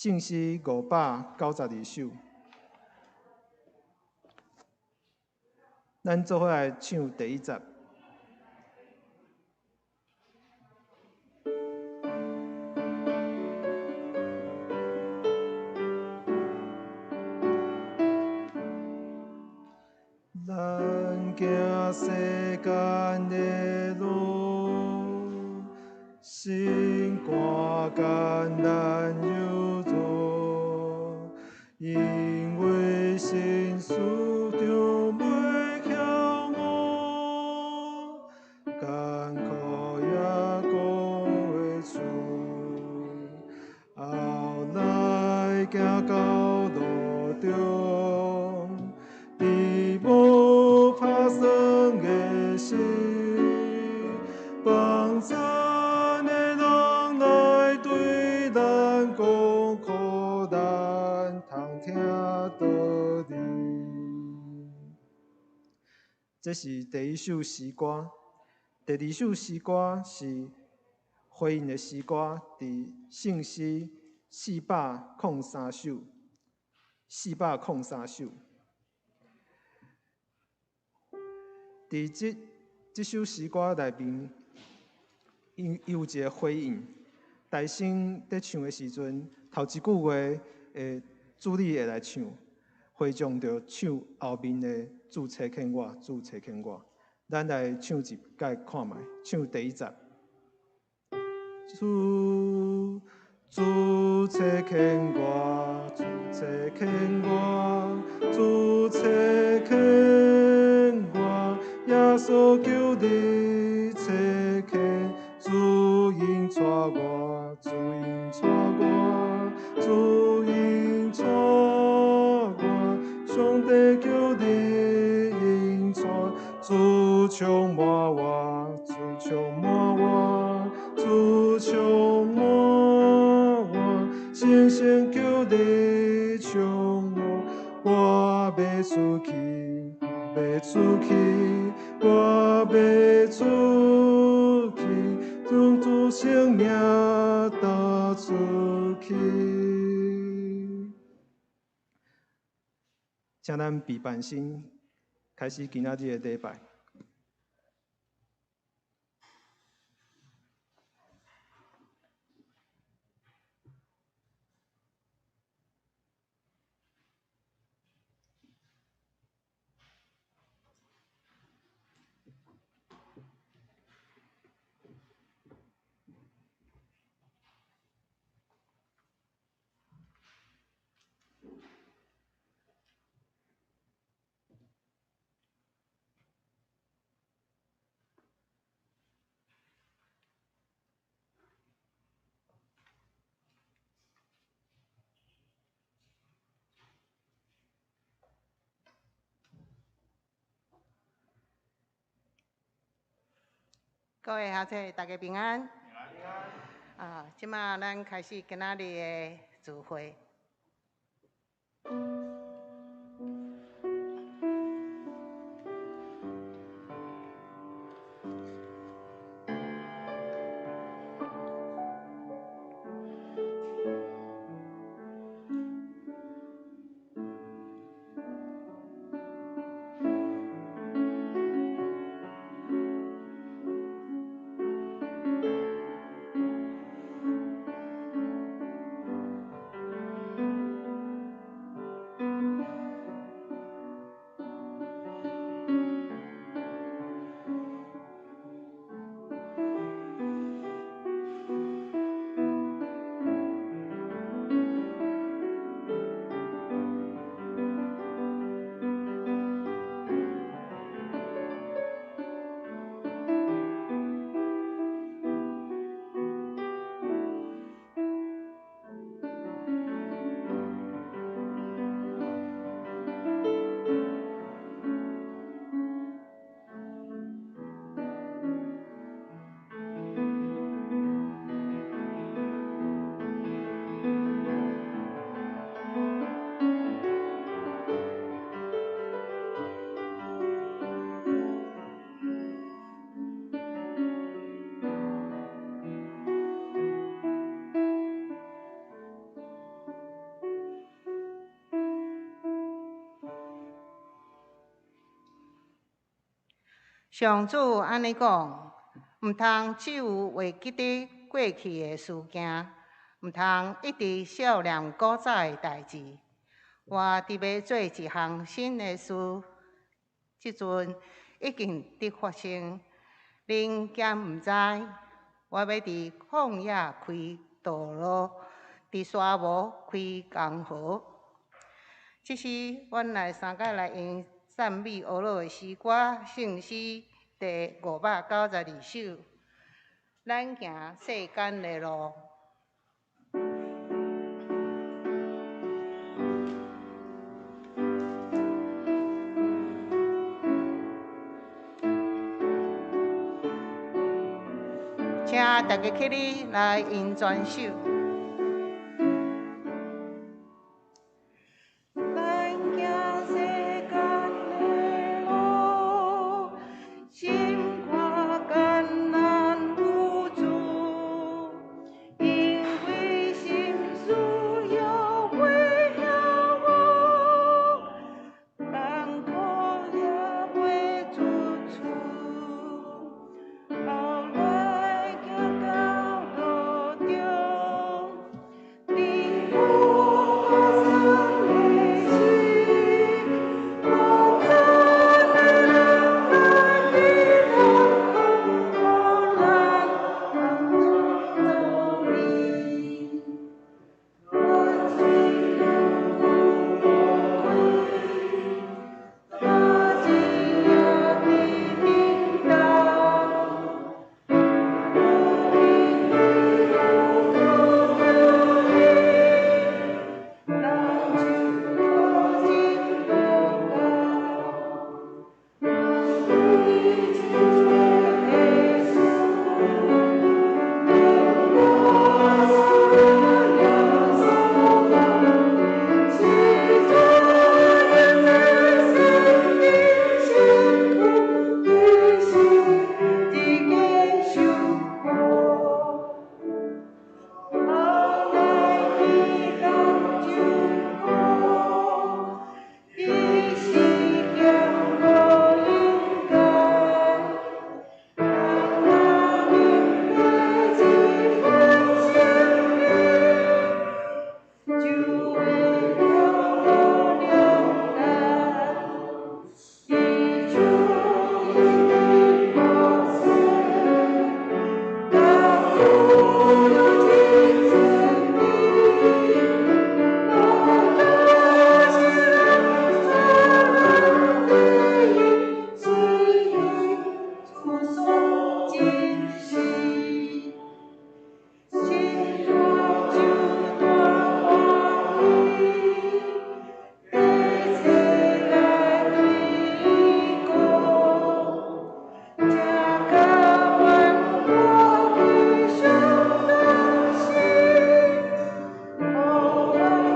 聖詩592首。咱做伙來唱第一節。咱行世間的路，心肝艱難又多，因為神師長袂曉我，艱苦也講袂出，後來行到路中，佇無拍算的時，幫贊的人來對咱講，予咱通聽道理。這是第一首詩歌，第二首詩歌是回應的詩歌，佇聖詩403首，403首。佇這首詩歌內面，伊有一個回應。大聲佇唱的時陣，頭一句話的主理會來唱，會眾就唱後面的主差遣我，主差遣我。咱來唱一擺看覓，唱第一節。主，主差遣我，主差遣我，主差遣我，耶穌求你差遣，主引帶我，主引帶我，主引帶我，上帝求你引帶，主充滿我，主充滿我，主充滿我，聖神求你充滿我，我欲出去，欲出去，我欲出去，將主聖名帶出去。請咱備辦心，開始今仔日的禮拜。各位校友，大家平安。啊，這馬咱開始今仔日的聚會。上主按呢講，毋通只有會記得過去的事件，毋通一直想念古早的代誌。我佇欲做一項新的事，這陣已經佇發生，恁敢毋知？我欲佇曠野開道路，佇沙漠開江河。這時，阮來三個來用讚美阿老的詩歌，聖詩第592首。咱行世間的路。請大家起立來用全首。咱行世間的路，心肝艱難無助，因為心事猶未曉悟，艱苦也袂出處。後來行到路中，佇有高山的時，無讚的人來佇咱予咱同做你。阮雖然有無虧，大志也佇頂頭。有天有靠著你，人就靠真無夠。阮對一切的事，拢無耶穌講，是主恩的聖靈身軀，伊是一間守護。後來佇人就講，伊是堅固勇敢，人若明白這份心意，就會了無兩難。伊主一定保守，甲有真真理，無多是人所能的，只因主所真實。心肝就大歡喜，一切來對伊講，這甲阮過去相同時，予阮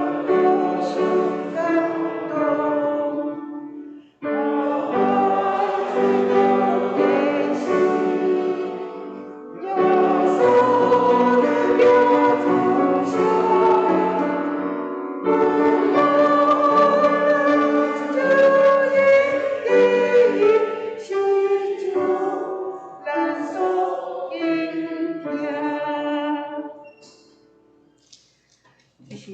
無受感動，予阮最後的是耶穌的同在，阮就因的是主咱所應聽。這時，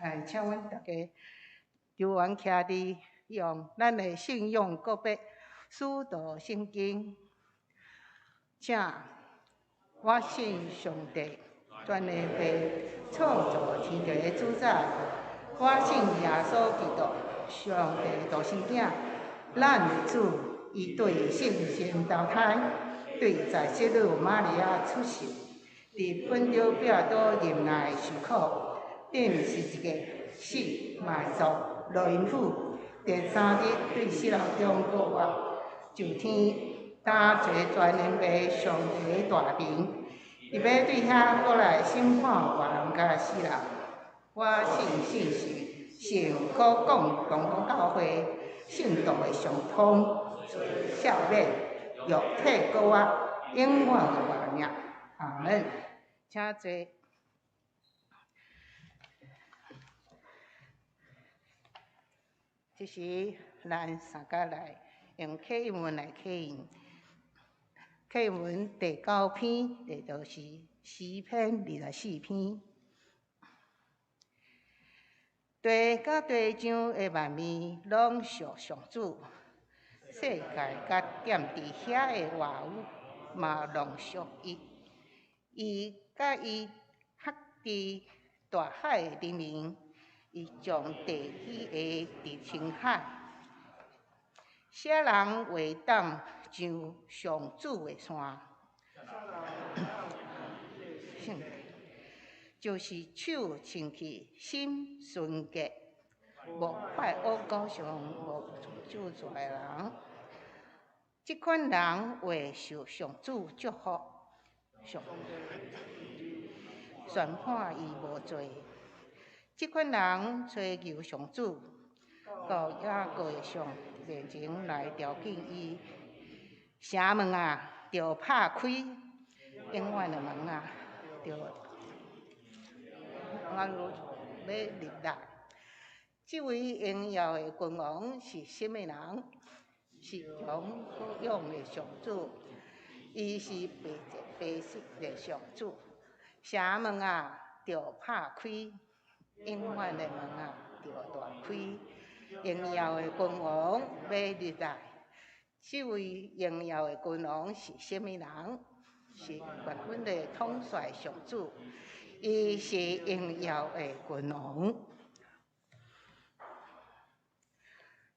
來請阮大家留言徛佇用咱的信仰告白使徒信經。請我信上帝，全能父，創造天地的主宰。我信耶穌基督，上帝獨生囝，咱的主，伊對聖神投胎，對在聖女瑪利亞出世，佇本丟彼拉多忍耐受苦，釘十字架，死，埋葬，落陰府，第三日對死人中復活，上天，擔坐全能父上帝的大能，伊欲對遐閣來審判活人佮死人。我信聖神，聖古共同教會，聖徒的相通，赦免，肉體復活，永遠的活命。阿門。請坐。這時，咱三個來用啟應文來啟應。啟應文第九篇，這就是詩篇24篇。地佮地上的萬物攏屬上主，世界佮踮佇遐的活物嘛攏屬伊。伊佮伊囥佇大海的頂面，伊將地基下佇深海。啥人會當上上主的山？聖就是手清氣、心純潔、無拜偶像、無咒詛的人。這款人會受上主祝福，上宣判伊無罪。這款人追求上主，到雅各的上帝面前來朝見伊。城門啊，著拍開；永遠的門啊，著咱要入來。這位榮耀的君王是啥物人？是強閣勇的上主，伊是白白色的上主。城門啊，著拍開；永遠的門啊，著大開。榮耀的君王欲入來。這位榮耀的君王是啥物人？是萬軍的統帥上主，伊是榮耀的君王。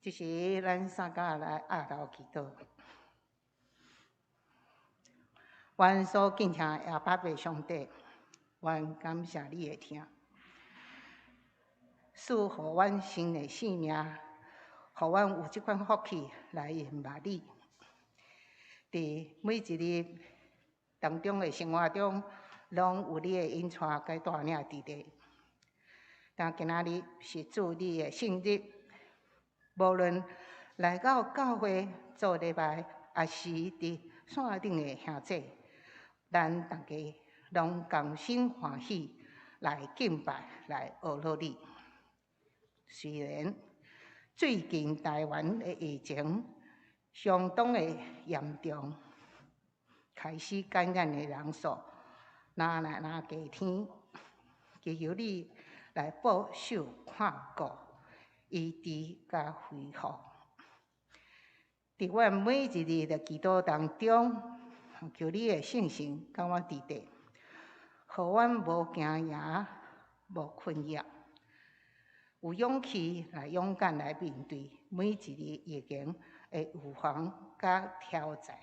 這時，咱三家來壓頭祈禱。阮所敬聽的阿爸父上帝，阮感謝你的疼，賜予阮新的生命，予阮有這款福氣來認捌你。佇每一日當中的生活中，攏有你的引帶佮帶領佇咧。但今仔日是主你的聖日，無論來到教會做禮拜，抑是佇線頂的兄弟，咱逐家攏同心歡喜來敬拜，來學樂你。雖然最近台灣的疫情相當的嚴重，開始感染的人數愈來愈加添，祈求你來保守看顧、醫治佮恢復。佇阮每一日的祈禱當中，求你的聖神佮阮佇咧，予阮無驚惶、無困擾，有勇氣來勇敢來面對每一日疫情的預防佮挑戰。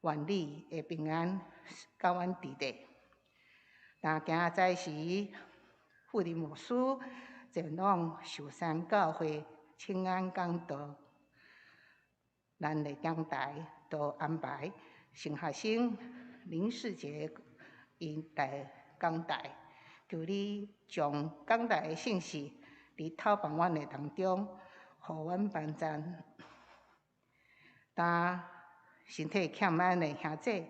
願你的平安佮阮佇咧。若今仔早時，富林牧師前往壽山教會請安講道，咱的講台都安排神學生林世傑𪜶來講台，求你將講台的信息佇透放阮的當中，予阮幫贊。當身體欠安的兄弟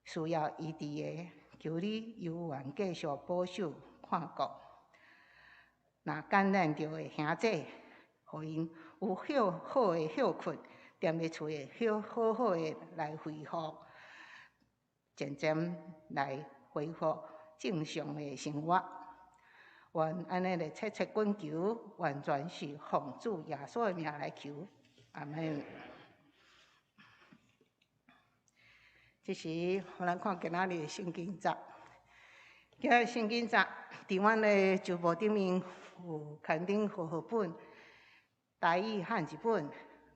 需要醫治的，求你猶原繼續保守看顧。若感染著的兄弟，予𪜶有歇好的歇睏，踮咧厝會好好的來恢復，漸漸來恢復正常的生活。願按呢來切切懇求，完全是奉主耶穌的名來求，阿們。這時，予咱看今仔日的聖經節。今仔日聖經節，佇阮的周報頂面有刊登和合本、台語漢字本，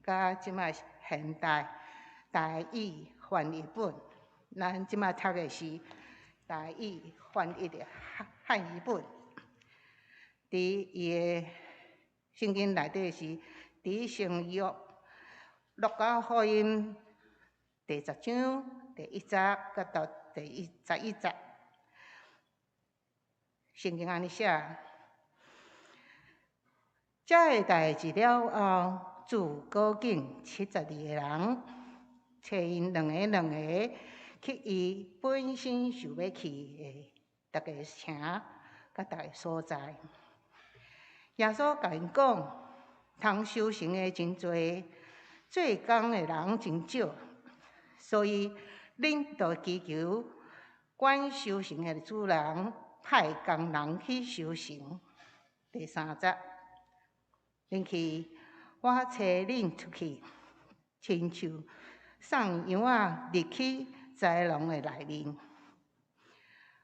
佮這擺現代台語翻譯本。咱這擺讀的是台語翻譯的漢語本。佇伊的聖經內底是佇聖約路加福音第10章第1節，佮到第11節。聖經按呢寫：這个代誌了後，主召見72個人，差𪜶兩个兩个去伊本身想欲去的逐个城佮逐个所在。耶穌共𪜶講，通收成的真濟，做工的人真少，所以恁著祈求管收成的主人派工人去收成。第三节，恁去，我差恁出去，亲像送羊仔入去豺狼的内面。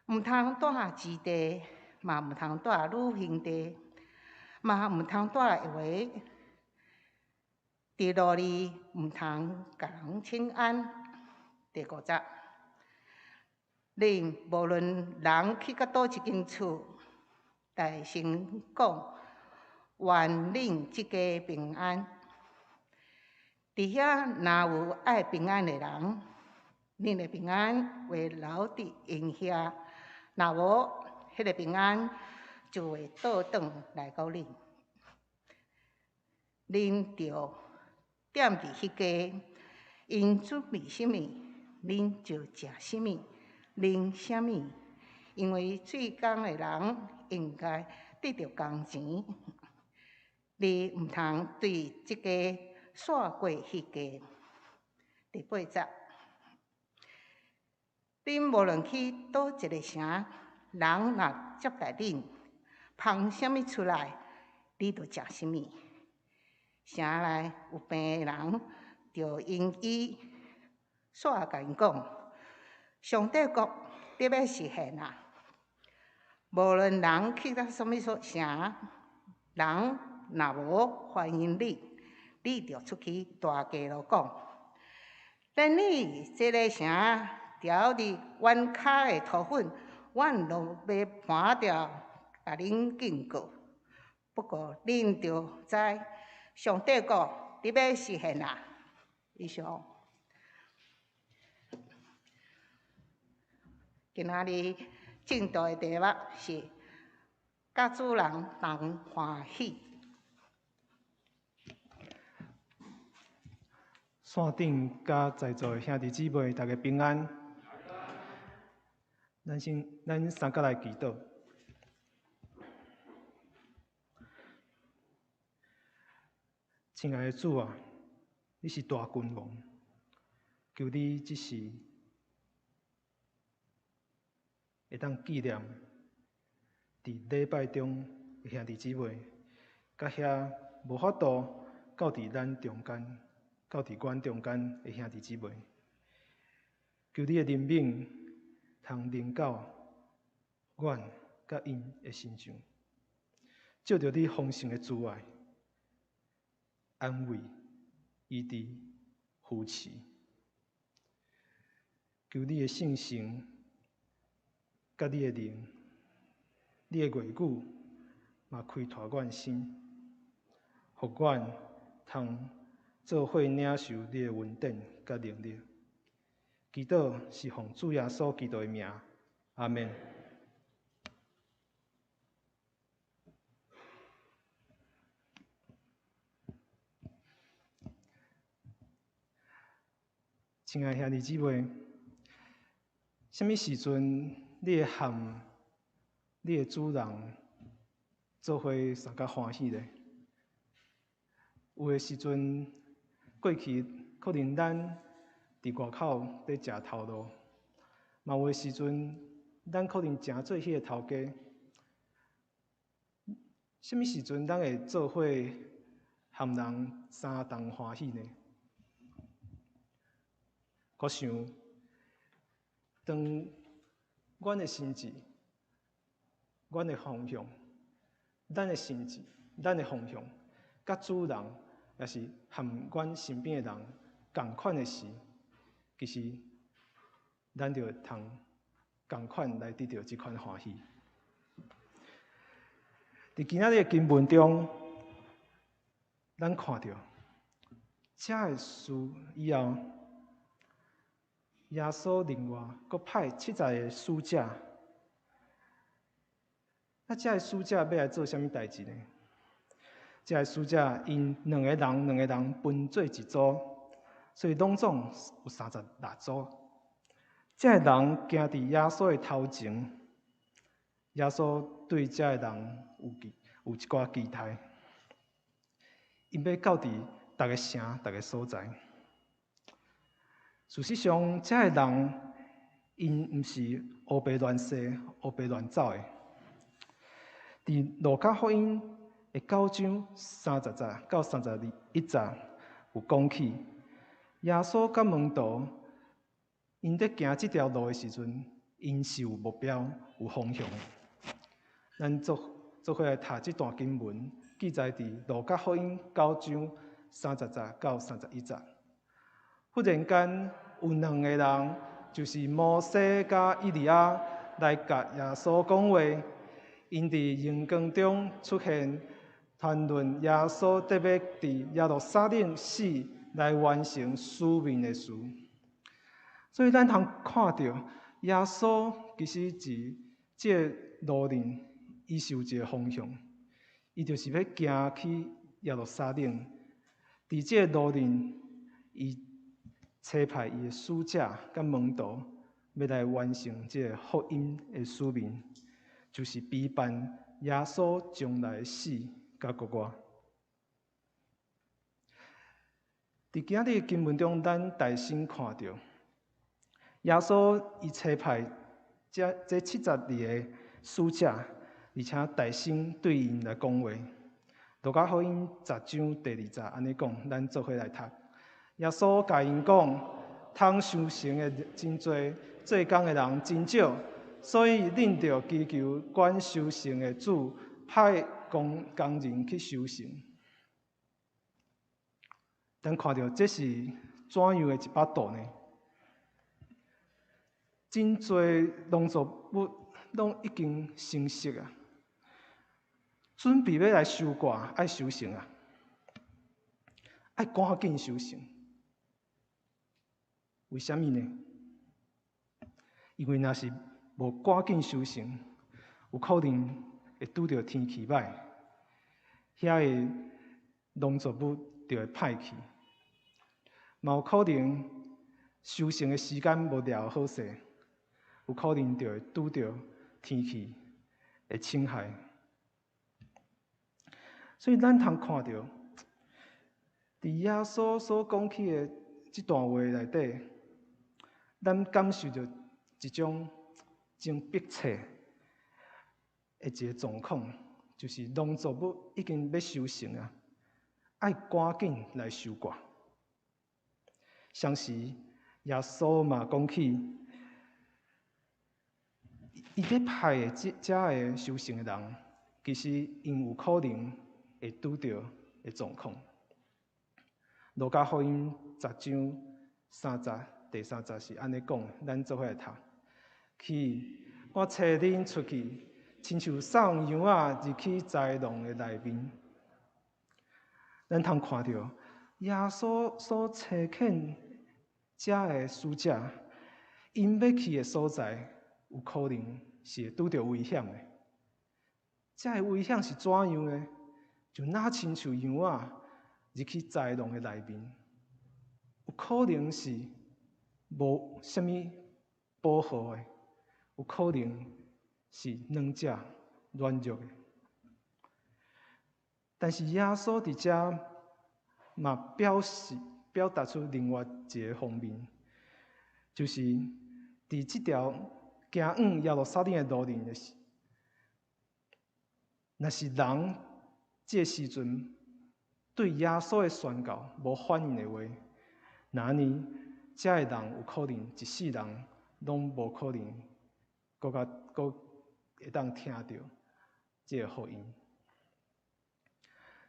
毋通带钱袋，嘛毋通带旅行袋，嘛毋通带药。伫路里毋通共人请安。第五节，恁无论人去到佗一间厝，著先讲愿恁這家平安。伫遐若有愛平安的人，恁的平安會留佇𪜶遐；若無，彼个平安就會倒轉來到恁。恁著踮佇彼家，𪜶準備啥物，恁就食啥物，啉啥物，因為做工的人應該得著工錢。你毋通對這家煞過彼家。第八節，恁無論去佗一个城，人若接待恁，芳啥物出來，你就食啥物。城內有病的人，著用醫煞共𪜶講，上帝國得欲實現啊！無論人去到啥物所城，人若無歡迎你，你著出去大街路講，連你這个城牢佇阮跤的塗粉，阮攏欲盤掉，共恁警告。不過恁著知，上帝國得欲實現啊！以上。今仔日證道的題目是佮主人同歡喜。線頂佮在座的兄弟姊妹，大家平安。咱先，咱三角來祈禱。親愛的主啊，你是大君王，求你這時會當紀念佇禮拜中的兄弟姊妹，佮遐無法度到佇咱中間、到佇阮中間的兄弟姊妹，求你的憐憫通臨到阮佮𪜶的身上，借著你豐盛的慈愛，安慰、醫治、扶持，求你的聖神、佮你的靈、你的話語，嘛開拓阮心，予阮通做伙領受你的恩典佮能力。祈禱是奉主耶穌基督的名，阿們。親愛兄弟姊妹，啥物時陣你會和你的主人做伙相佮歡喜咧？有的時陣過去可能咱佇外口佇食頭路，嘛有的時陣咱可能誠做彼個頭家。啥物時陣咱會做伙和人相同歡喜呢？我想，當阮的心志、阮的方向、咱的心志、咱的方向，佮主人，也是和阮身邊的人仝款的時，其實咱就會通仝款來得著這款歡喜。佇今仔日的經文中，咱看著這个事以後，耶穌另外閣派70个使者。啊，這个使者欲來做啥物代誌呢？這个使者𪜶兩个人兩个人分做一組，所以攏總有36組。這个人行佇耶穌的頭前，耶穌對這个人有一寡期待，𪜶欲到佇逐逐个城、逐个所在。事實上，遮个人𪜶毋是烏白亂踅、烏白亂走的。佇路加福音的九章三十節到31節有講起，耶穌佮門徒𪜶佇行這條路的時陣，𪜶是有目標、有方向的。咱做伙來讀這段經文，記載佇路加福音九章三十節到31節。忽然間，有兩个人，就是摩西佮以利亞來共耶穌講話。𪜶佇榮光中出現，談論耶穌得欲佇耶路撒冷死來完成使命的事。所以咱通看著耶穌其實佇這个路頂，伊是有一个方向，伊就是欲行去耶路撒冷。佇這个路頂，伊差派伊的使者佮門徒，欲來完成這个福音的使命，就是備辦耶穌將來的死佮復活。佇今日經文中，咱大先看著耶穌伊差派這72个使者，而且大聲對𪜶來講話。路加福音十章第二節按呢講，咱做伙來讀。耶穌共𪜶講：通收成的真濟，做工的人真少，所以恁著祈求管收成的主派工人去收成。咱看著這是怎樣的一幅圖呢？真濟農作物攏已經成熟啊，準備欲來收割，愛收成啊，愛趕緊收成。為啥物呢？因為若是無趕緊收成，有可能會拄著天氣歹，遐个農作物就會歹去，嘛有可能收成的時間無掠好勢，有可能就會拄著天氣的侵害。所以咱通看著，佇耶穌所講起的這段話內底，咱感受著一種真迫切的一个狀況，就是農作物已經欲收成啊，愛趕緊來收割。同時，耶穌嘛講起，伊咧派的這遮个收成的人，其實𪜶有可能會拄著的狀況。路加福音十章三節，第三節是按呢講，咱做伙來讀。去，我差恁出去，親像送羊仔入去豺狼的內面。咱通看著耶穌所差遣遮个使者，𪜶欲去的所在，有可能是會拄著危險的。遮个危險是怎樣的？就若親像羊仔入去豺狼的內面，有可能是無啥物保護的，有可能是軟者軟弱的。但是耶穌佇遮嘛表達出另外一个方面，就是佇這條行往耶路撒冷的路頂的時，若是人這个時陣對耶穌的宣告無反應的話，那按呢，遮个人有可能一世人攏無可能閣較閣會當聽著這个福音。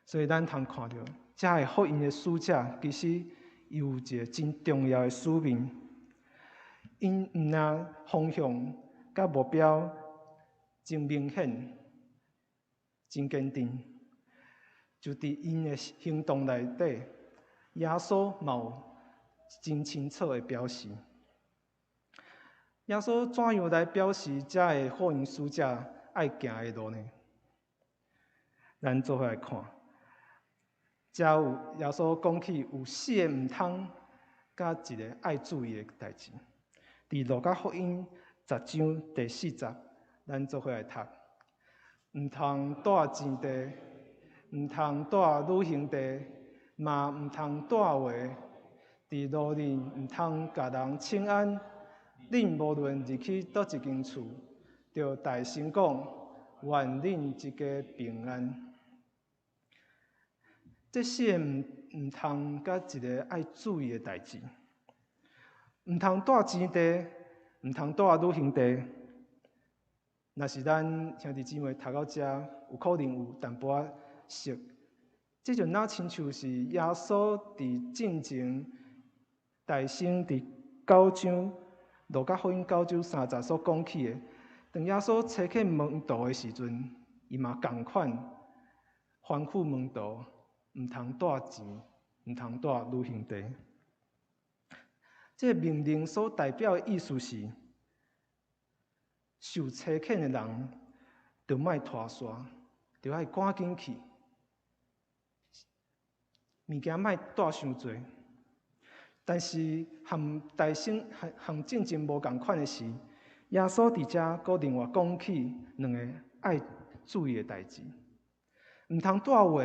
所以咱通看著，遮个福音的使者其實伊有一个真重要的使命。𪜶毋但方向佮目標真明顯、真堅定，就佇𪜶的行動內底，耶穌嘛有真清楚的表示。耶穌怎樣來表示遮个福音使者愛行的路呢？咱做伙來看，遮有耶穌講起有四个毋通，佮一个愛注意的代誌。佇路加福音十章第四節，咱做伙來讀。毋通帶錢袋，毋通帶旅行袋，嘛毋通帶話，佇路裡毋通共人請安。恁無論入去佗一間厝，著大聲講：願恁一家平安。這四个毋通，佮一个愛注意的代誌，毋通帶錢袋，毋通帶旅行袋。若是咱兄弟姊妹讀到遮，有可能有淡薄仔熟。這就若親像是耶穌佇進前大聲佇九章路加福音九章三節所講起的。當耶穌差遣門徒的時陣，伊嘛仝款吩咐門徒，毋通帶錢，毋通帶旅行袋。這個命令所代表的意思是，受差遣的人，著莫拖沙，著愛趕緊去，物件莫帶傷濟。但是和大聲和進前無仝款的是，耶穌佇遮閣另外講起兩个愛注意的代誌，毋通帶話，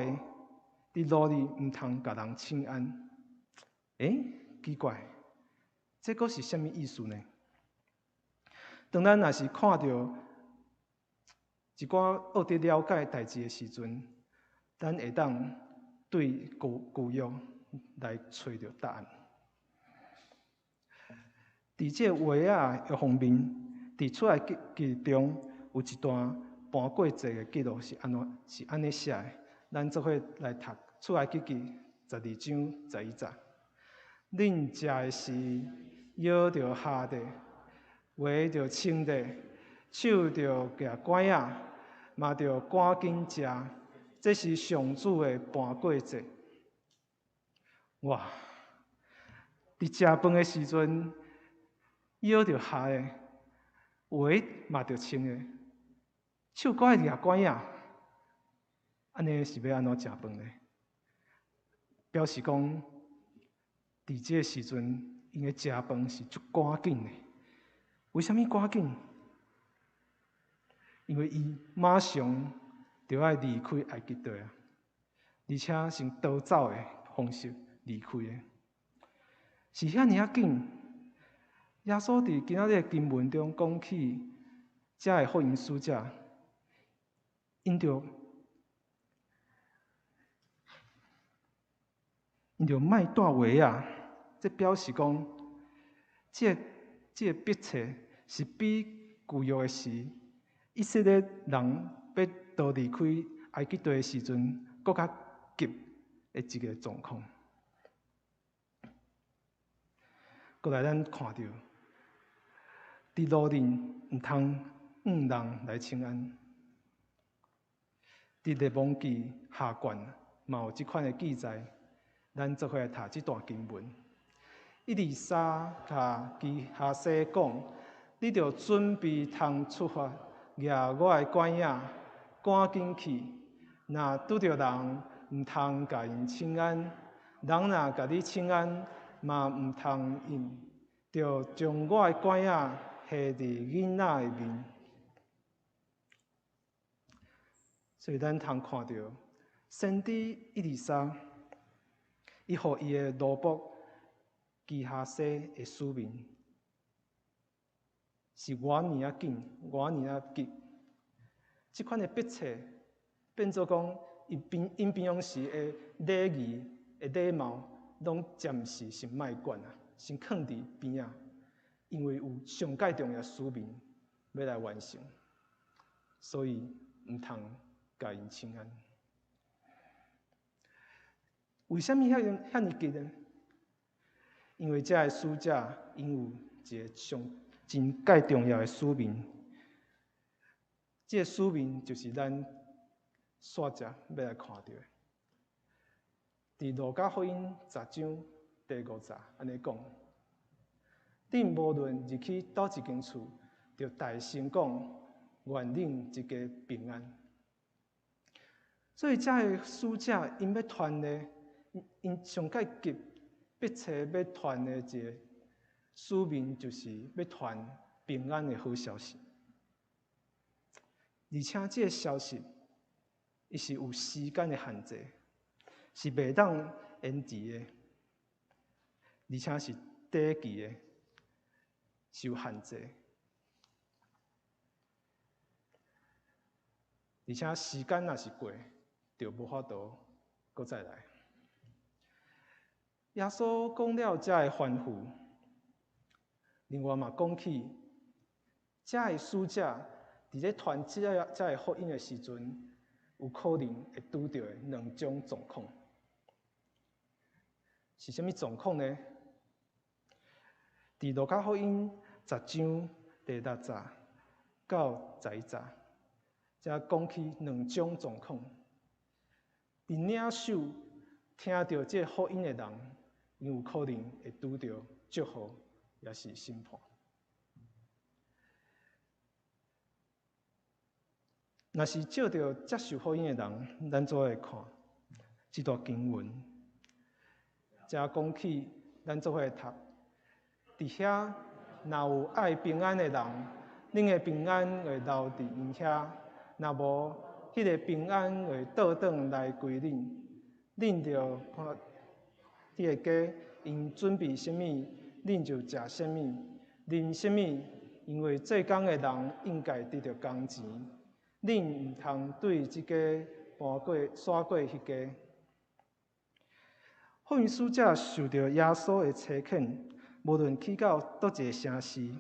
佇路裡毋通共人請安。欸，奇怪，這閣是啥物意思呢？當咱若是看著一寡學得了解代誌的時陣，咱會當對舊舊約來揣著答案。佇這個畫仔的方面，佇出埃及記中有一段盤過節的記錄是按怎是按呢寫的。咱做伙來讀出埃及記12章11節。恁食的時，腰著合咧，鞋著穿咧，手著舉拐仔，嘛著趕緊食。這是上主的盤過節。哇！佇食飯的時陣，腰著合咧，鞋嘛著穿咧，手閣愛舉拐仔，按呢是欲按怎食飯呢？表示講，佇這个時陣，𪜶的食飯是足趕緊的。為啥物趕緊？因為伊馬上就愛離開埃及地啊，而且是用逃走的方式離開的，是遐爾仔緊。耶穌佇今仔日的經文中講起，遮的福音使者，𪜶著莫帶鞋仔，這表示講，這个迫切是比舊約的時，以色列人欲逃離開埃及地的時陣，閣較急的一个狀況。閣來咱看著，佇路頂毋通向人來請安。佇列王紀下卷嘛有這款的記載，咱做伙來讀這段經文。以利沙共基哈斯講：你著準備通出發，舉我的拐仔，趕緊去。若拄著人，毋通共𪜶請安；人若共你請安，嘛毋通應，著將我的拐仔下佇囡仔的面。所以咱通看著先知以利沙，伊予伊的奴僕基哈斯的使命，是偌爾仔緊，偌爾仔急。這款的迫切，變做講，伊平𪜶平常時的禮儀的禮貌，攏暫時先莫管啊，先囥佇邊仔，因為有上蓋重要使命欲來完成，所以毋通共𪜶請安。為啥物遐爾急呢？因為這个使者𪜶有一个上真蓋重要的使命，這个使命就是咱煞只欲來看著的。佇路加福音10章第5節按呢講：恁無論入去佗一間厝，著大聲講，願恁一家平安。所以，這个使者𪜶欲傳的，𪜶上蓋急迫切欲傳的一个使命，就是欲傳平安的好消息。而且，這个消息，伊是有時間的限制，是袂當延遲的，而且是短期的，是有限制，而且時間若是過，就無法度閣再來。耶穌講了這个吩咐，另外嘛講起，這个使者佇咧傳這个福音的時陣，有可能會拄著的兩種狀況。是啥物狀況呢？佇路加福音10章第6節到11節，遮講起兩種狀況。佇領受聽著這個福音的人，𪜶有可能會拄著祝福，抑是審判。若是藉著接受福音的人，咱做伙來看這段經文，遮講起咱做伙來讀。佇遐若有愛平安的人，恁的平安會留佇𪜶遐；若無，彼个平安會倒轉來歸恁。恁著看彼个家，𪜶準備啥物，恁就食啥物，啉啥物，因為做工的人應該得著工錢。恁毋通對這家搬過徙過彼家。福音使者受著耶穌的差遣，無論去到佗一個城市，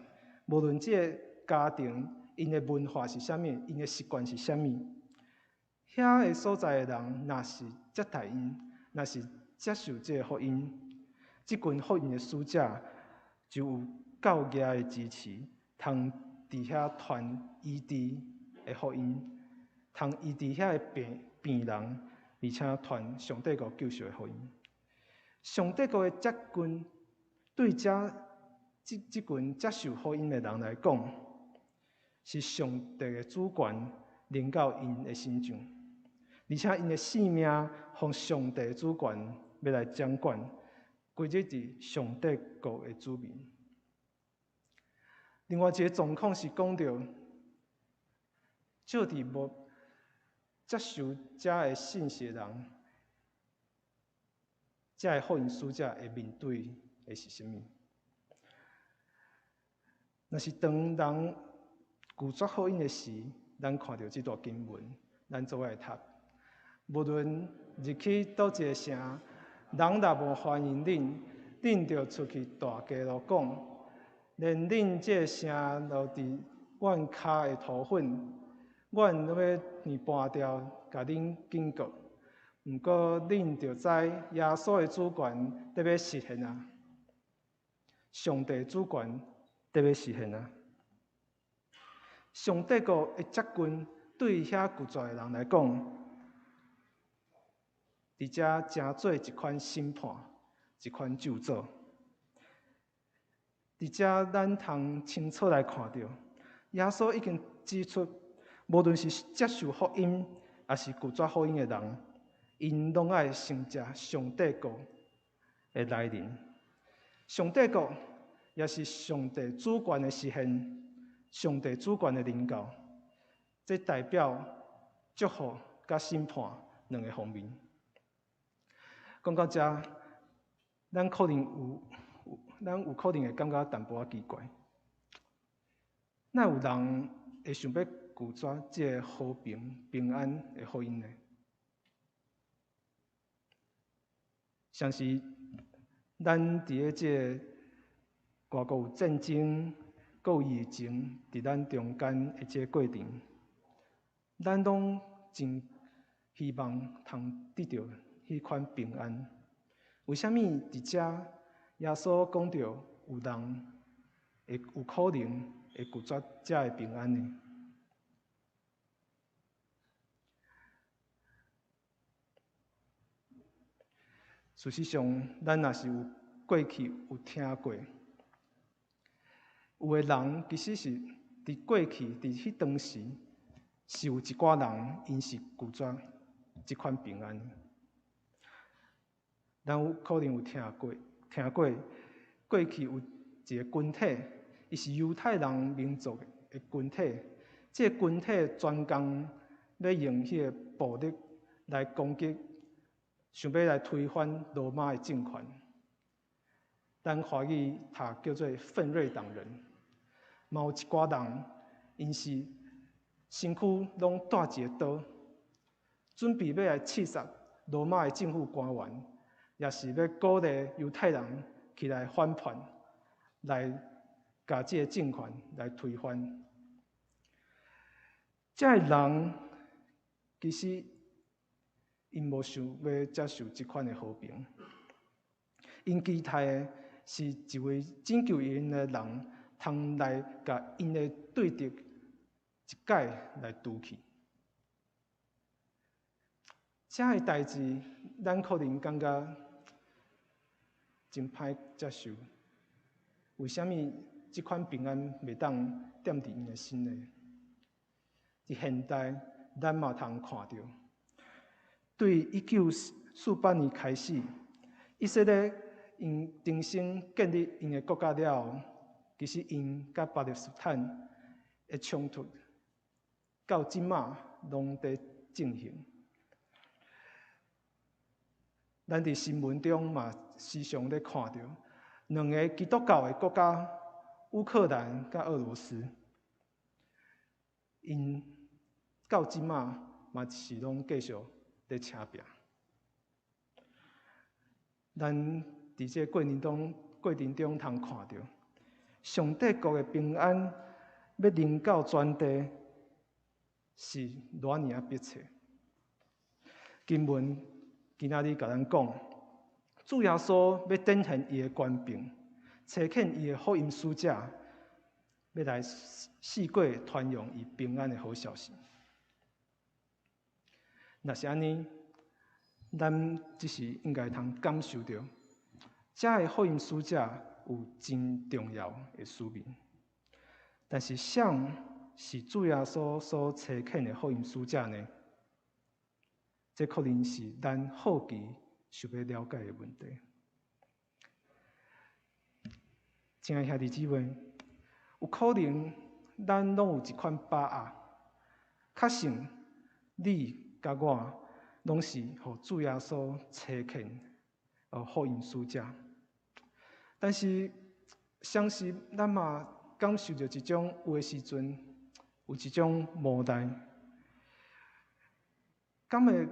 無論這個家庭𪜶的文化是啥物，𪜶的習慣是啥物，遐个所在的人若是接待𪜶，若是接受這个福音，這群福音的使者就有夠額的支持，通佇遐傳醫治的福音，通醫治遐个病人，而且傳上帝國救贖的福音。上帝國的接近，對這群接受福音的人來講，是上帝的主權臨到𪜶的身上，而且𪜶的性命予上帝的主權欲來掌管，歸入佇上帝國的子民。另外一個狀況是講著，借佇無接受這个信息的人，這个福音使者會面對的是啥物？若是當人拒絕福音的時，咱看著這段經文，咱做伙來讀。無論入去佗一個城，人若無歡迎恁，恁著出去大街路講，連恁這个城落佇阮跤的塗粉，阮攏欲搬掉，共恁警告。毋過恁著知耶穌的主權得欲實現啊！上帝主權得欲實現啊！上帝國的接近，對遐拒絕的人來講，佇遮成做一款審判，一款咒詛。佇遮咱通清楚來看著，耶穌已經指出，無論是接受福音，抑是拒絕福音的人，𪜶攏愛承接上帝國的來臨。上帝國也是上帝主權的實現，上帝主權的臨到，這代表祝福佮審判兩个方面。講到遮，咱有可能會感覺淡薄仔奇怪，哪有人會想欲拒絕這个和平平安的福音呢？像是咱佇咧這个外國有戰爭，閣有疫情佇咱中間的這个過程，咱攏真希望通得著彼款平安。為啥物佇遮耶穌講著有人會有可能會拒絕這个平安呢？事實上，咱若是有過去有聽過，有的人其實是佇過去佇彼當時，是有一寡人𪜶是拒絕這款平安。咱有可能有聽過，聽過過去有一个群體，伊是猶太人民族的群體，這个群體專工欲用彼个暴力來攻擊想欲來推翻羅馬的政權。咱華語讀叫做奮銳黨人，嘛有一寡人，𪜶是身軀攏帶一个刀，準備欲來刺殺羅馬的政府官員，也是欲鼓勵猶太人起來反叛，來共這个政權來推翻。這个人其實𪜶無想欲接受這款的和平，𪜶期待的是一位拯救𪜶的人，通來共𪜶的對敵一概來除去。這个代誌，咱可能感覺真歹接受。為啥物這款平安袂當踮佇𪜶的心內？佇現代，咱嘛通看著，對1948年開始，以色列𪜶重新建立𪜶的國家了後，其實𪜶佮巴勒斯坦的衝突到這馬攏佇進行。咱佇新聞中嘛時常咧看著，兩个基督教的國家烏克蘭佮俄羅斯，𪜶到這馬嘛是攏繼續咧捙拚。咱佇這个過程中通看著，上帝國的平安欲臨到全地，是偌爾仔迫切。經文今仔日共咱講，主耶穌欲展現伊的權柄，差遣伊的福音使者，欲來四界傳揚伊平安的好消息。若是按呢，咱這時應該通感受著，這个福音使者有真重要的使命。但是，誰是主耶穌所差遣的福音使者呢？這可能是咱好奇想欲了解的問題。親愛兄弟姊妹，有可能咱攏有這款把握，確信你佮我攏是予主耶穌差遣的福音使者。但是，相信咱嘛感受著一種有的時陣，有一種無奈。敢會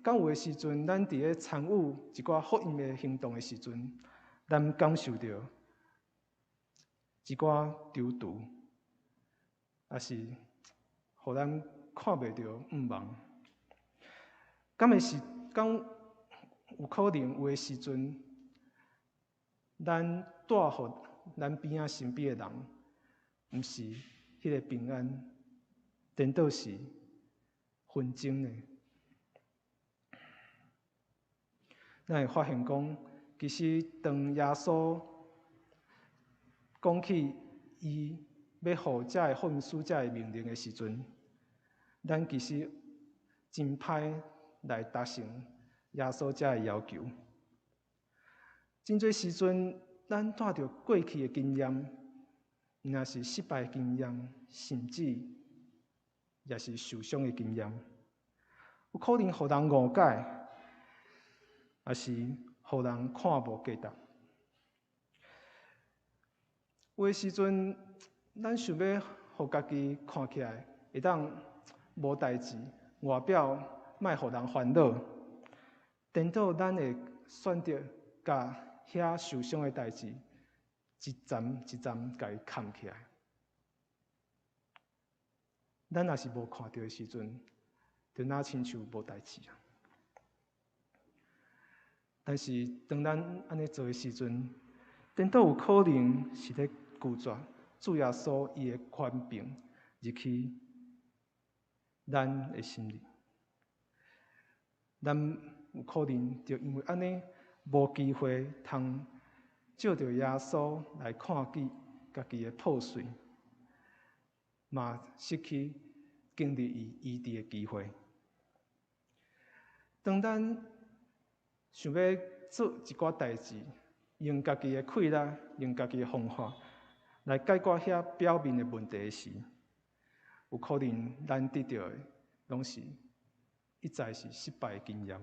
敢有的時陣，咱佇咧參與一寡福音的行動的時陣，咱感受著一寡躊躇，抑是予咱看袂著向望。敢會是敢有可能有的時陣，咱帶予咱邊仔身邊的人，毋是彼个平安，顛倒是紛爭呢？咱會發現講，其實當耶穌講起伊欲予這个福音使者的命令的時陣，咱其實真歹來達成耶穌這个要求。真濟時陣，咱帶著過去的經驗，若是失敗的經驗，甚至也是受傷的經驗，有可能予人誤解，抑是予人看無價值。有的時陣，咱想欲予家己看起來會當無代誌，外表莫予人煩惱，顛倒咱會選擇共遐受傷的代誌一層一層共伊崁起來。咱若是無看著的時陣，就若親像無代誌啊。但是當咱按呢做的時陣，顛倒有可能是咧拒絕主耶穌伊的權柄入去咱的心裡。咱有可能就因為按呢，無機會通藉著耶穌來看見家己的破碎，嘛失去經歷伊醫治的機會。當咱想欲做一寡代誌，用家己的氣力，用家己的方法來解決遐表面的問題時，有可能咱得著的攏是一再是失敗的經驗。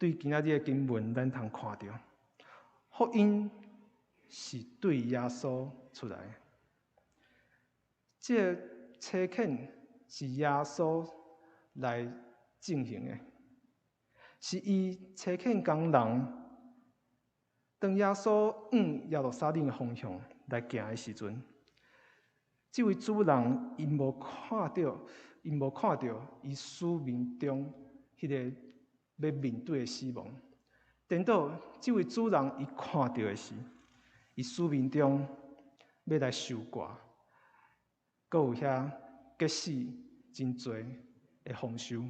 對今仔日的經文，咱通看著，福音是對耶穌出來的。這個差遣是耶穌來進行的，是伊差遣工人。當耶穌向耶路撒冷的方向來行的時陣，這位主人伊無看著，伊無看著伊使命中彼個欲面對的死亡。顛倒，這位主人伊看著的是伊使命中欲來收割，閣有遐結死真濟的豐收。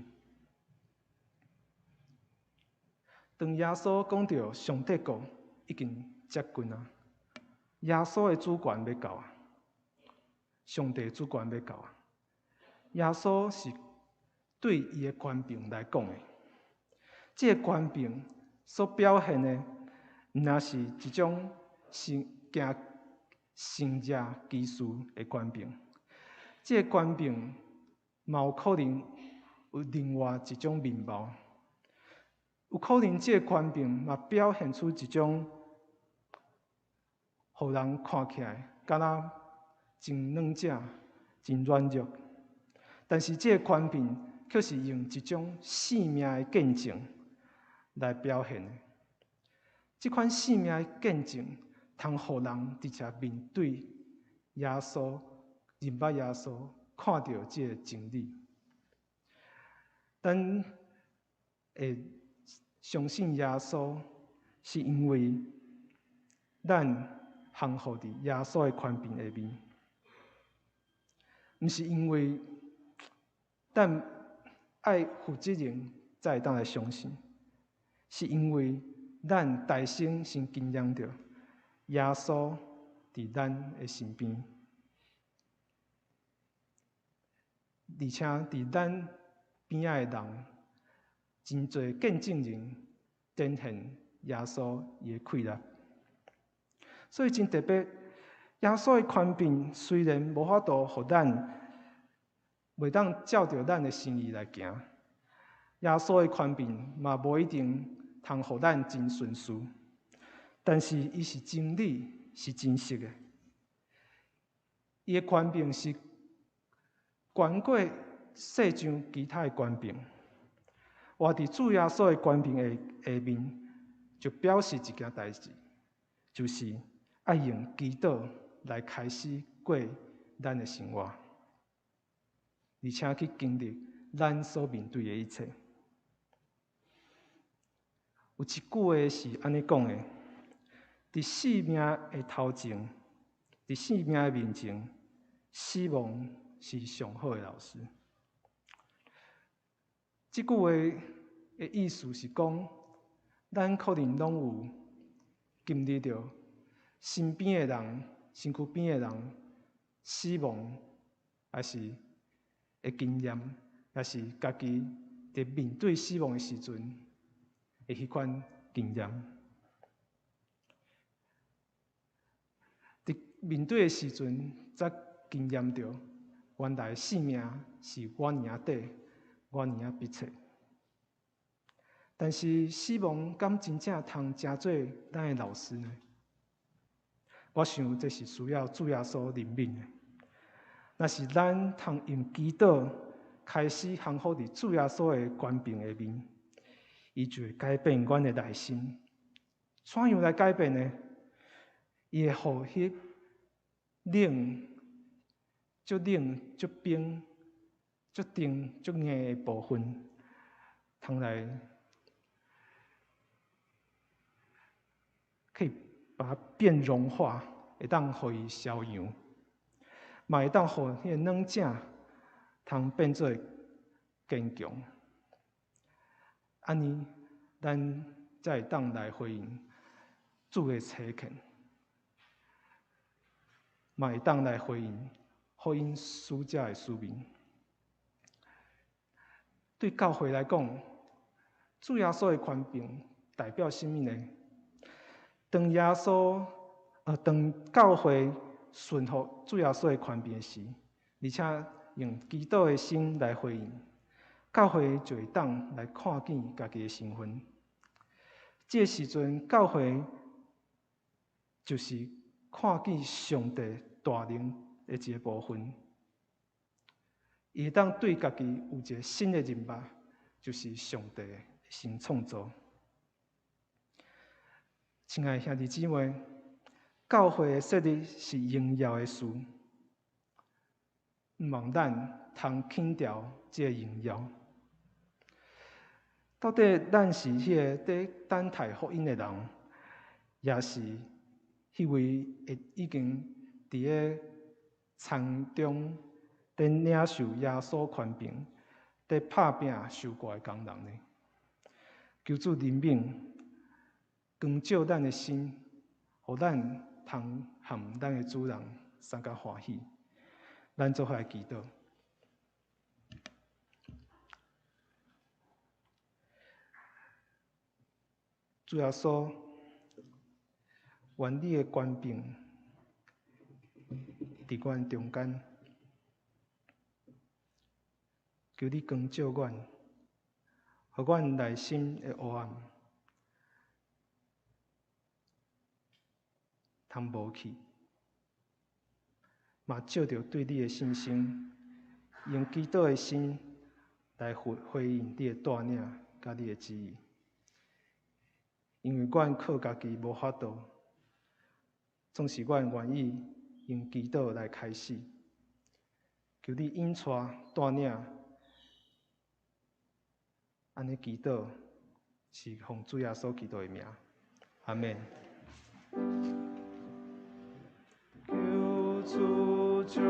當耶穌講著上帝國已經接近啊，耶穌的主權欲到啊，上帝主權欲到啊。耶穌是對伊的權柄來講的，這個權柄所表現的，毋但是一種神行神蹟奇事的權柄，這個權柄嘛有可能有另外一種面貌，有可能這個權柄嘛表現出一種，予人看起來敢若真軟弱、真軟弱，但是這個權柄卻是用一種生命的見證來表現的。這款生命的見證，通予人直接面對耶穌，認捌耶穌，看著這個真理。咱會相信耶穌，是因為咱降服佇耶穌的權柄下面，毋是因為咱愛負責任才會當來相信，是因為咱大先先經驗著耶穌佇咱的身邊，而且佇咱邊仔的人，真濟見證人展現耶穌伊的氣力。所以真特別，耶穌的權柄雖然無法度予咱，袂當照著咱的心意來行，耶穌的權柄嘛無一定通予咱真順遂，但是伊是真理，是真實的。伊的權柄是懸過世上其他的權柄。活佇主耶穌的權柄下下面，就表示一件代誌，就是愛用祈禱來開始過咱的生活，而且去經歷咱所面對的一切。有一句話是按呢講的：佇性命的頭前，佇性命的面前，死亡是上好的老師。這句話的意思是講，咱可能攏有經歷著身邊的人、身軀邊的人死亡，抑是的經驗，抑是家己佇面對死亡的時陣的彼款經驗。佇面對的時陣，才經驗著原來性命是偌爾仔短，偌爾仔迫切。但是死亡敢真正通成做咱的老師呢？我想這是需要主耶穌憐憫的。若是咱通用祈禱開始降服佇主耶穌的權柄下面，伊就會改變阮的內心。怎樣來改變呢？伊會予彼冷、足冷、足冰、足定、足硬的部分，通來可以把它變融化，會當予伊消融，嘛會當予彼个軟者通變做堅強。按呢，咱才會當來回應主的差遣，嘛會當來回應福音使者的使命。對教會來講，主耶穌的權柄代表啥物呢？當耶穌，當教會順服主耶穌的權柄時，而且用祈禱的心來回應，教會就會當來看見家己的身份，這个時陣，教會就是看見上帝大能的一個部分。伊會當對家己有一個新的認捌，就是上帝的新創造。親愛兄弟姊妹，教會的設立是榮耀的事，毋望咱通輕掉這個榮耀。到底咱是彼个佇等待福音的人，抑是彼位會已經佇咧田中佇領受耶穌權柄、佇拍拚收割的工人呢？求主憐憫，光照咱的心，予咱通和咱的主人相佮歡喜。咱做伙來祈禱。主耶穌，願你的權柄佇阮中間，求你光照阮，予阮內心的黑暗通無去，嘛藉著對你的信心，用祈禱的心來回應你的帶領佮你的旨意。因為阮靠家己無法度，總是阮願意用祈禱來開始。求你引帶帶領，按呢祈禱是奉主耶穌基督的名，阿們。求主將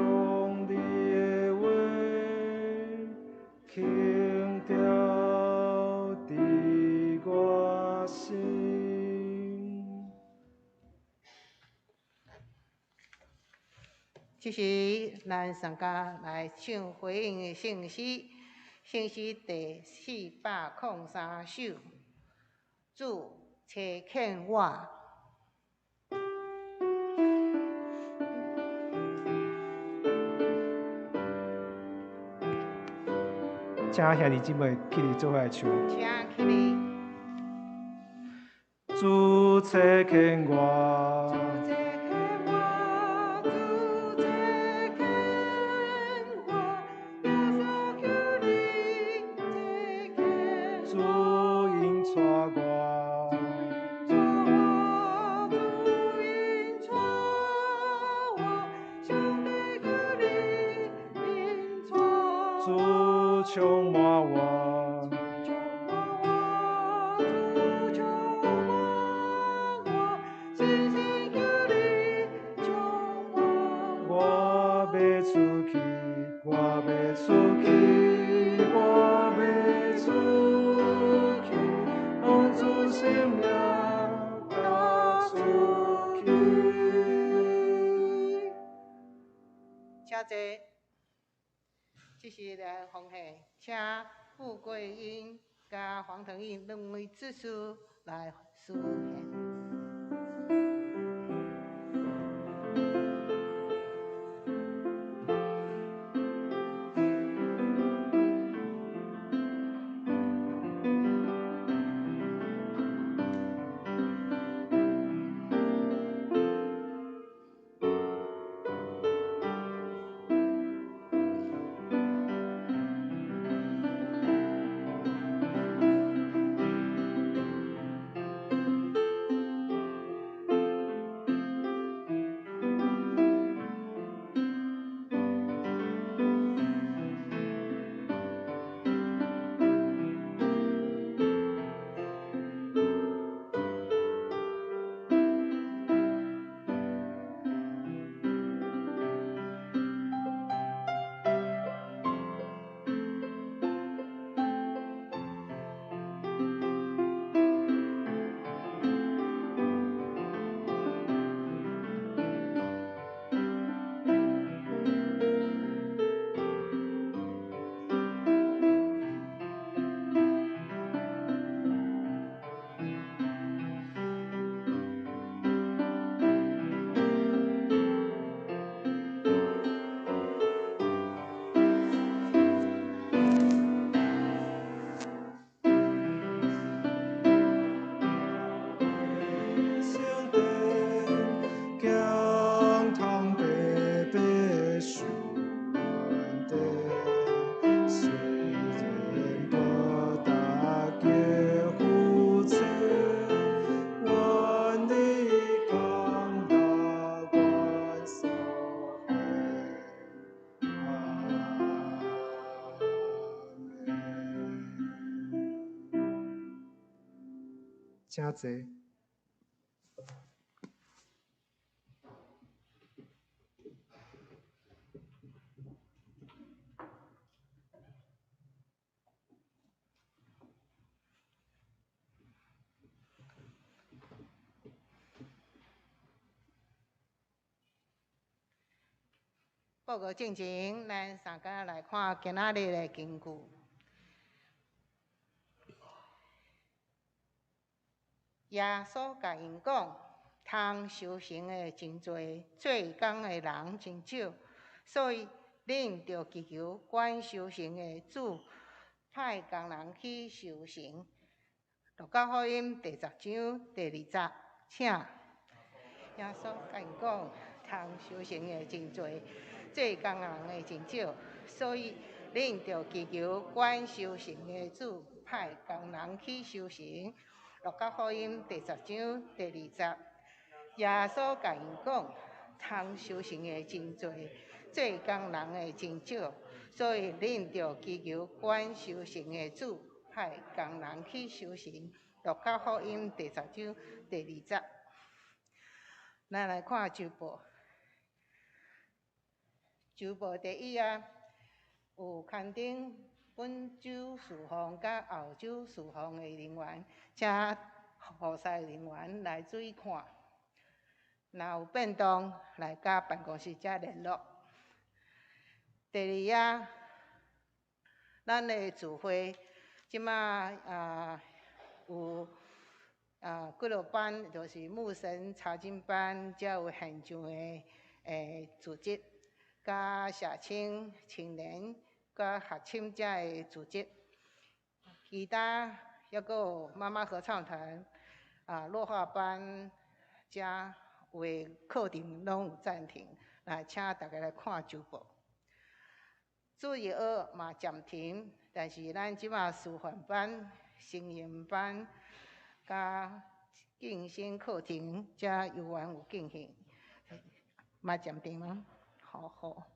你的話輕掉佇我心。這時，咱上家來唱回應的聖詩，聖詩第403首，主差遣我。請兄弟姊妹起立做伙來唱。請起立。主差遣我。主差遣我，主差遣我，耶穌求你差遣主引帶我。主引帶我，主引帶我，上帝求你引帶主充滿我。充滿我，主充滿我，深深求你充滿我欲出去，我欲出去，我欲出去，奉主聖名踏出去。請坐。這是來奉獻，請傅桂英佮黃騰英兩位執事來司獻。請坐。報告進前，咱三家來看今仔日的經句。耶穌共𪜶講，通收成的真濟，做工的人真少，所以恁著祈求管收成的主派工人去收成。路加福音第十章第二節，請。耶穌共𪜶講，通收成的真濟，做工人的真少，所以恁著祈求管收成的主派工人去收成。路加福音第十章第二節，耶穌共𪜶講，通收成的真濟，做工人的真少，所以恁著祈求管收成的主派工人去收成。路加福音第十章第二節，咱來看週報。週報第一頁有刊登本週事奉佮後週事奉的人員，請服侍人員來注意看。若有變動，來佮辦公室遮聯絡。第二頁，咱的聚會這馬有幾落班，就是牧神查經班，才有現場的組織。佮社青、青年、佮學青遮的組織，其他猶閣有媽媽合唱團、落畫班，遮有的課程攏有暫停，來請大家來看週報。主日學嘛暫停，但是咱這馬師範班、成人班、佮健身課程遮猶原有進行，嘛暫停嗎？好好，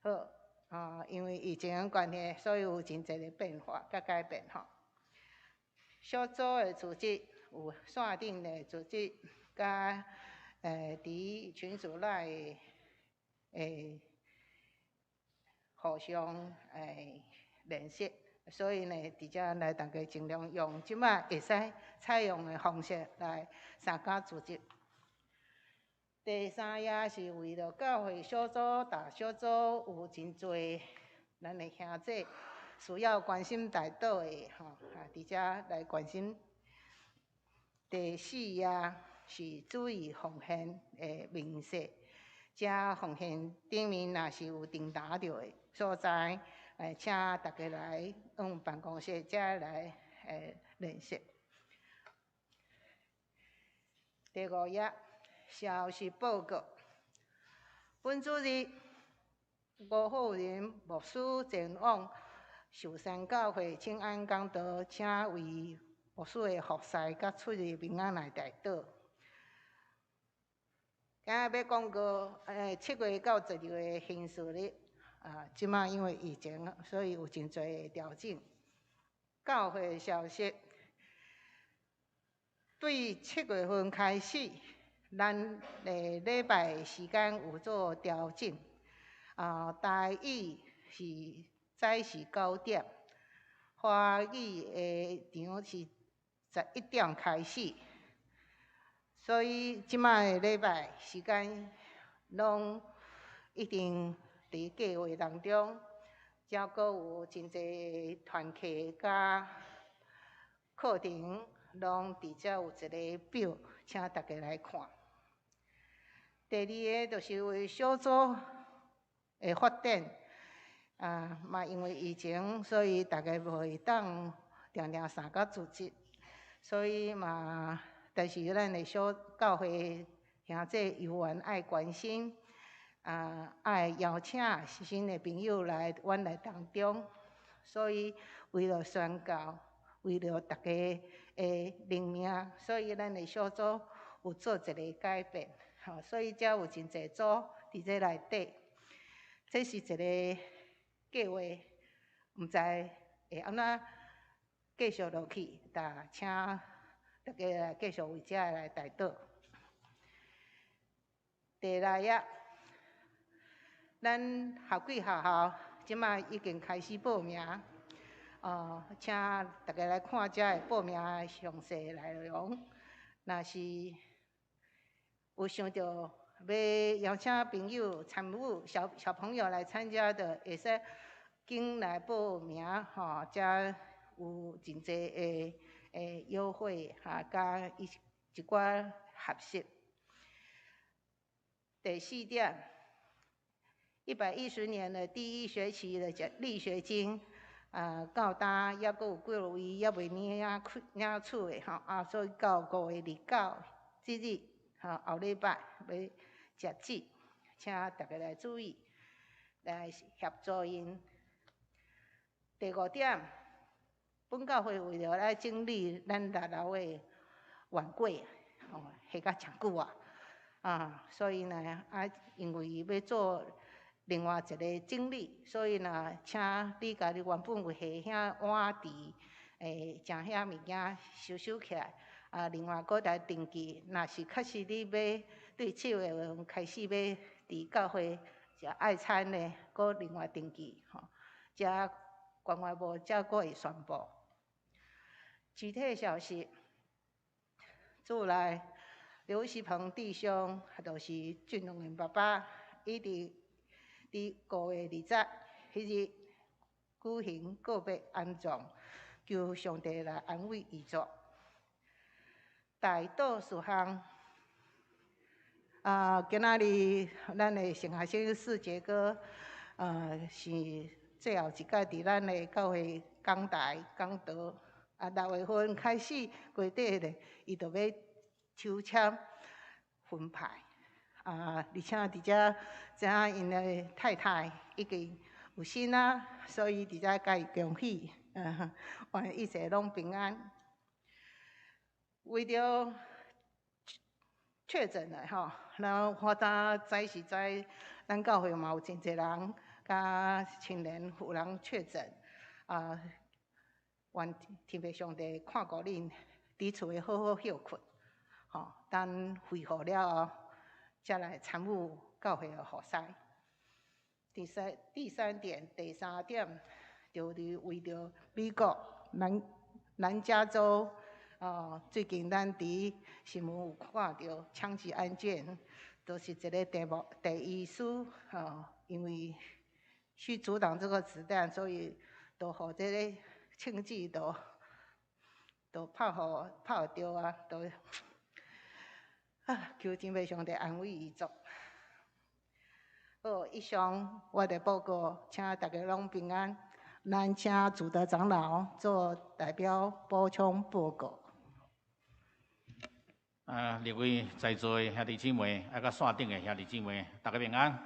好啊！因為疫情的關係，所以有真濟的變化佮改變吼。小組的組織有線頂的組織，佮佇群組內的互相聯繫，所以呢，佇遮來大家盡量用這擺會使採用的方式來參加組織。第三頁是為著教會小組、大小組有真濟咱的兄弟需要關心代禱的吼，佇遮來關心。第四頁是注意奉獻的明細，遮奉獻頂面若是有訂單著的所在，請大家來往辦公室遮來聯繫。第五頁。消息報告。本主日，吳浩仁牧師前往壽山教會請安講道，請為牧師的服侍佮出入平安來代禱。今仔欲講過，7月到10月的行事曆，這馬因為疫情，所以有真濟的調整。教會消息，對7月份開始。咱的禮拜時間有做調整，台語是早時9點，華語的場是11點開始，所以這擺的禮拜時間攏一定佇計劃當中，才閣有真濟團契佮課程，攏佇遮有一個表，請大家來看。第二个就是為小組的發展，嘛因為疫情，所以大家無會當定定三角組織，所以嘛，但是咱的小教會兄弟猶原愛關心，愛邀請新的朋友來阮來當中，所以為了宣教，為了大家的靈命，所以咱的小組有做一个改變，吼，所以才有真濟組佇這內底。這是一个計劃，毋知會按怎繼續落去，但請大家來繼續為這來代禱。第六頁，咱校規學校這擺已經開始報名，請大家來看這个報名的詳細內容。若是有想著欲邀請朋友參與小小朋友來參加的，會使緊來報名吼，遮有真濟的優惠哈，佮一寡學習。第四點，110年的第一學期的獎勵學金，到今猶閣有幾位猶未領取的吼，啊，所以到5月29這日，吼，後禮拜欲截止，請大家來注意，來協助𪜶。第五點，本教會為著來整理咱六樓的碗櫃，吼，下甲誠久啊，啊，所以呢，啊，因為欲做另外一个整理，所以呢，請你共你原本有下遐碗池，將遐物件收收起來，啊，另外閣來登記，若是確實你欲對7月份開始欲佇教會食愛餐的，閣另外登記，吼，遮關懷部才閣會宣布。具體消息，主內劉錫鵬弟兄，就是俊龍𪜶爸爸，伊佇5月20彼日舉行告別安葬，求上帝來安慰遺族。代禱事項，啊，今仔日咱的聖學生世傑哥，是最後一擺佇咱的教會講台講道，啊，6月份開始月底咧，伊就欲抽籤分派，啊，而且佇遮知影𪜶的太太已經有身啊，所以佇遮共伊恭喜，願一切攏平安。為著確診的吼，然後我當知是知，咱教會嘛有真濟人，佮親人有人確診，啊，願天父上帝看顧恁，佇厝的好好歇睏，吼，等恢復了後，才來參與教會的服事。第三點，第三點，就是為著美國南加州，最近咱佇新聞有看著槍擊案件，都是一个地醫師，吼，因為去阻擋這個子彈，所以都予這个槍支都拍著啊，都啊，求天父上帝安慰遺族。好，以上我的報告，請大家攏平安。咱請主德長老做代表補充報告。啊，列位在座的兄弟姊妹，啊，佮線頂的兄弟姊妹，大家平安。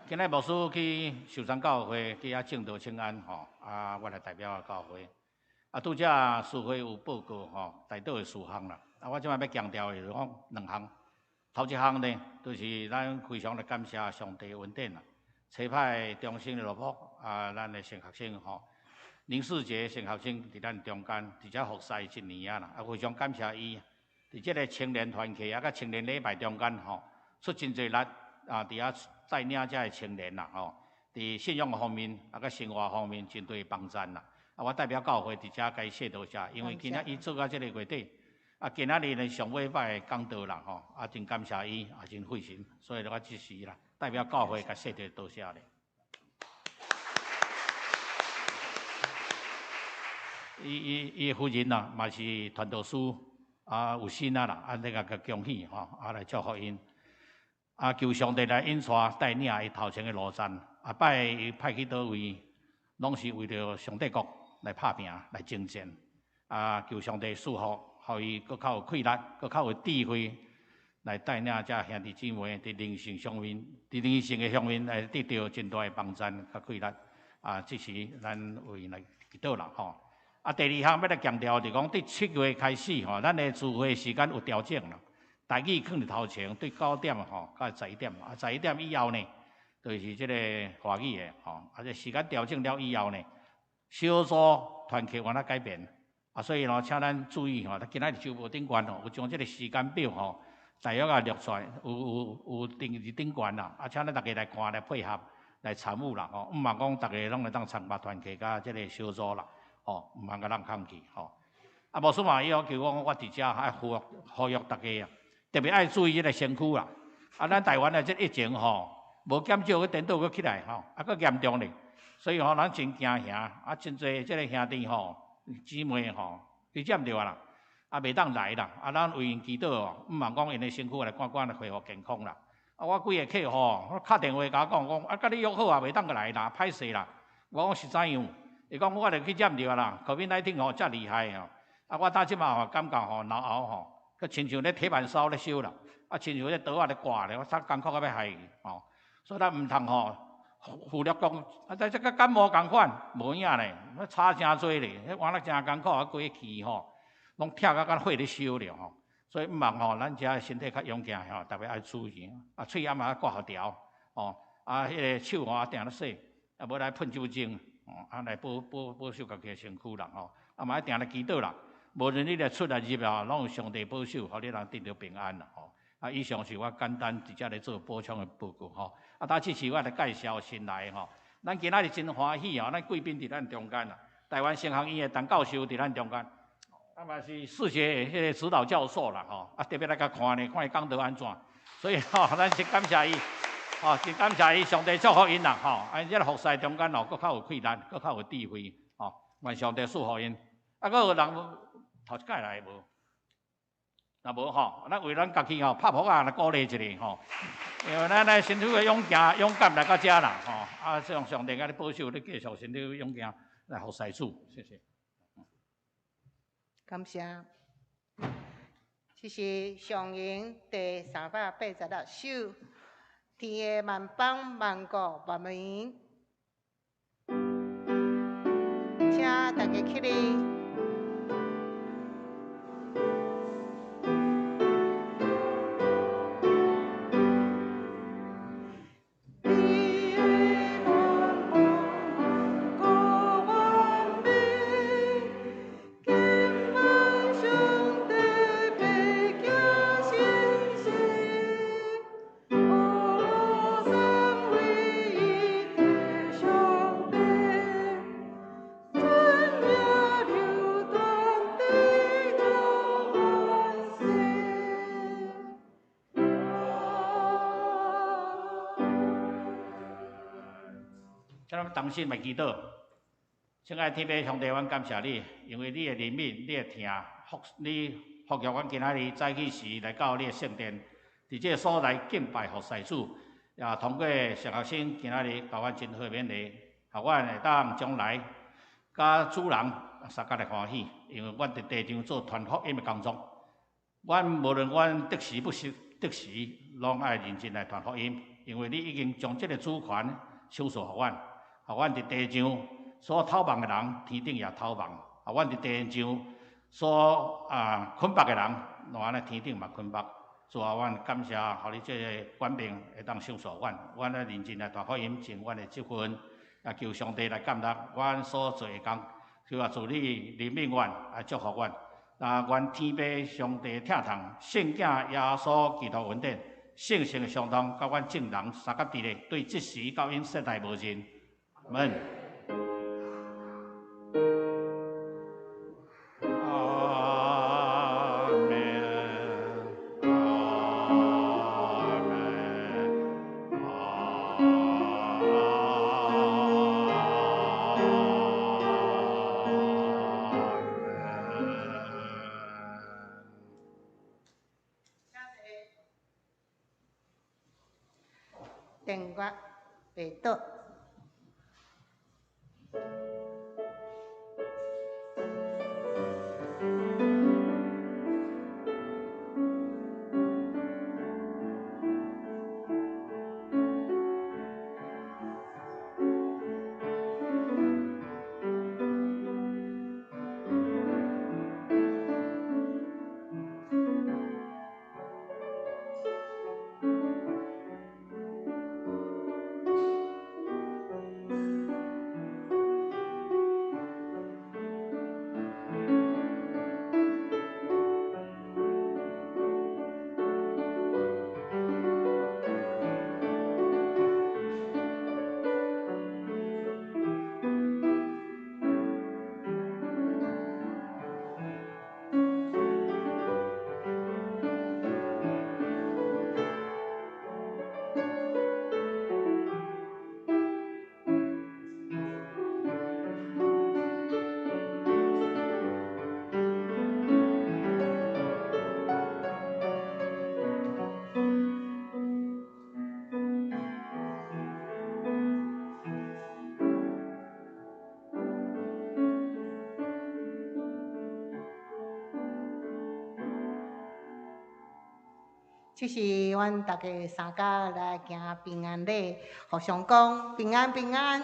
今日牧師去壽山教會去遐證道請安吼，啊，我來代表教會。啊，拄才司會有報告吼，代禱的事項啦。啊，我這擺欲強調的就是講兩項。頭一項呢，就是咱非常來感謝上帝恩典啦。差派中心的蘿蔔啊，咱的神學生吼，林世傑神學生佇咱中間，佇遮服侍一年啊啦，啊，非常感謝伊，佇這个青年團契啊，佮青年禮拜中間吼，出真濟力啊，佇遐帶領遮个青年啦吼，佇信仰方面啊，佮生活方面真濟幫贊啦。啊，我代表教會佇遮共伊說多謝，因為今仔伊做到這个月底，啊，今仔日呢上尾擺講道啦吼，啊，真感謝伊，啊，真費心，所以我這時啦，代表教會共說一多謝咧。伊伊伊夫人啦，嘛是傳道師，啊，有心啊啦，啊，你共共恭喜吼，啊，來祝福𪜶，啊，求上帝來引帶帶領伊頭前的路程，啊，擺伊派去佗位，攏是為著上帝國來拍拚來征戰，啊，求上帝賜福，予伊閣較有氣力，閣較有智慧，來帶領遮兄弟姊妹佇靈性上面，佇靈性的上面來得著真大的幫贊佮氣力。啊，這是咱為𪜶來祈禱啦吼。啊，第二項欲來強調就是講，對7月開始吼，咱的聚會時間有調整啦。台語囥佇頭前，對9點吼到11點，啊，11點以後呢，就是這個華語的吼。啊，這時間調整了以後呢，小組團契有按怎改變？啊，所以咯，請咱注意吼，今仔日周報頂懸吼，有將這个時間表吼，大約仔列出來，有定佇頂懸啦。啊，請咱大家來看來配合來參與啦吼。毋茫講逐个攏會當參加團契佮這个小組啦，吼，毋通共人抗拒吼。啊，牧師嘛伊要求講，我佇遮愛呼籲大家啊，特別愛注意這个身軀啦。啊，咱台灣的這疫情吼，無減少，閣顛倒閣起來吼，啊，閣嚴重咧。所以吼，咱真驚嚇，啊，真濟這个兄弟吼、姊妹吼，去染著啊啦，啊，袂當來啦。啊，咱為𪜶祈禱哦，毋茫講𪜶的身軀來趕趕來恢復健康啦。啊，我幾个客戶，我敲電話共我講，講啊，佮你約好啊，袂當閣來啦，歹勢啦。我講是怎樣？伊講我著去染著啊啦，COVID-19 吼遮厲害吼。啊，我到這馬吼感覺吼腦後吼，閣親像咧鐵板燒咧燒啦，啊，親像咧刀仔咧割咧，我煞艱苦到欲害去吼。所以咱毋通吼忽略講，啊，這佮感冒仝款，無影咧，差誠濟咧，彼換了誠艱苦，啊，規个氣吼，攏疼甲敢火咧燒著吼。所以毋茫吼，咱遮身體較勇健吼，特別愛注意，啊，喙罨嘛掛予牢，吼，啊，彼个手吼定咧洗，啊，無來噴酒精，吼，啊，來保守家己的身軀啦吼，啊，嘛愛定咧祈禱啦。無論你來出來入啊，攏有上帝保守，予你人得著平安啦吼。啊，以上是我簡單佇遮咧做補充的報告吼。啊，搭這次我來介紹新來吼。咱今仔日真歡喜吼，咱貴賓佇咱中間啦。台灣神學院的陳教授佇咱中間，啊嘛是數學的彼个指導教授啦吼。啊，特別來共看呢，看伊講道按怎。所以吼，咱真感謝伊，吼，真感謝伊，上帝祝福𪜶啦吼。啊，這个服侍中間哦，閣較有氣力，閣較有智慧，吼。願上帝賜福𪜶。啊，閣有人頭一擺來無？若無吼，咱為咱家己吼拍噗仔來鼓勵一下吼，因為咱來身體的勇健勇敢來到遮啦吼，啊，上帝共你保守，你繼續身體勇健來服侍主，謝謝。感謝。這是上詠第386首，天的萬邦萬國萬民，請大家起立。同心來祈禱，親愛的天父上帝，阮感謝你，因為你的憐憫，你的疼，福你福佑阮今仔日早起時來到你的聖殿，佇這个所在敬拜服侍主，也通過小學生今仔日予阮真好的勉勵，予阮會當將來佮主人相共來歡喜，因為阮佇地上做傳福音的工作，阮無論阮得時不時得時，攏愛認真來傳福音，因為你已經將這个主權賞賜予阮。予阮佇地上所透望的人，天頂也透望；予阮佇地上所捆縛的人，攏按呢天頂嘛捆縛。主啊，阮感謝，予你這个權柄會當賞賜阮，阮愛認真來傳福音，盡阮的職分，也求上帝來監督阮所做的工。求啊，主你憐憫阮，來祝福阮。啊，願天父上帝疼痛，聖子耶穌基督恩典，聖神的相通，佮阮眾人相佮佇咧，對這時到永世代無盡。阿們。阿們，阿們，阿們。電話袂倒。這時阮逐家三家來行平安禮，互相講平安平安。